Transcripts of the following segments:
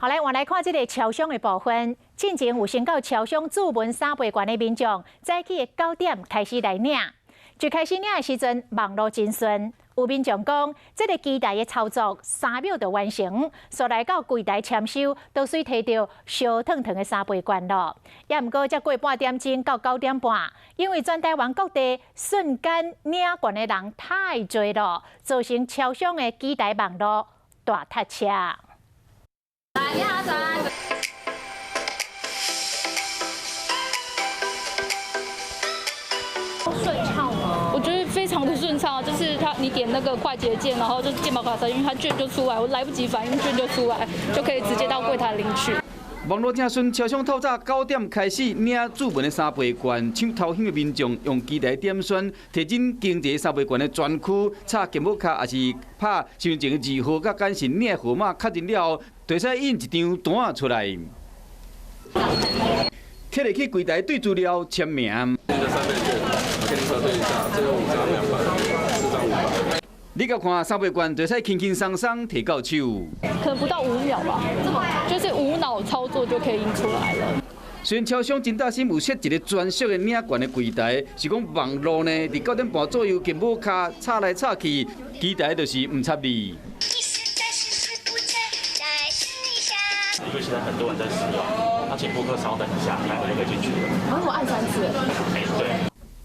好來，換來看這个超商的部分。進前有先到超商注文三倍券的民眾，早起的9點開始來領。最開始領的時陣，網路真順。有民眾講，這个機台的操作3秒就完成，煞來到櫃台簽收，都隨提著燒燙燙的三倍券囉。也毋過，才過半點鐘到9點半，因為全台灣各地瞬間領券的人太濟囉，造成超商的機台網路大塞車。來，你好，早安。順暢嗎？我覺得非常的順暢，就是他你點那個快捷鍵，然後就健保卡插進去，它券就出來，我來不及反應，券就出來，就可以直接到櫃台領取。網路正順，超商透早9點開始領注文的三倍券，搶頭香的民眾用機台點選，提進經濟三倍券的專區，插健保卡，抑是拍身份證字號佮簡訊領號碼確認了後，就會使印一張單出來，貼入去櫃台對資料簽名。三倍券，我跟你核對一下，這個5張200，4張500。你共看三倍券，就使輕輕鬆鬆提到手。可能不到5秒吧，這麼就是無腦操作就可以印出來了。雖然超商真大心有設一个專屬的領券的櫃台，是講網路呢，佇9點半左右，健保卡插來插去，機台就是毋插你。因為現在很多人在使用，那請顧客稍等一下，待會就可以進去了。啊，我按3次。欸，對。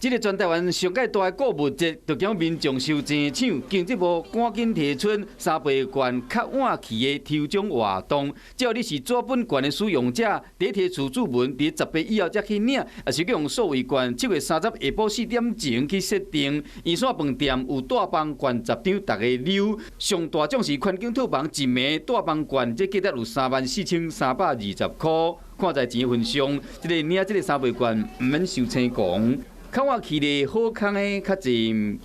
這个全台灣上蓋大的購物節，就叫民眾收錢搶，經濟部趕緊提出三倍券較晚期的抽獎活動。只要你是紙本券的使用者，佇提出注文，佇10日以後才去領，抑是用數位券，7月30下晡4點前去設定。圓山飯店有大放券10張，逐家溜。上大獎是環境套房一枚大放券，這價值有34,320塊。看在錢份上，這个領這个三倍券毋免受青狂。較晚去的好康的較濟。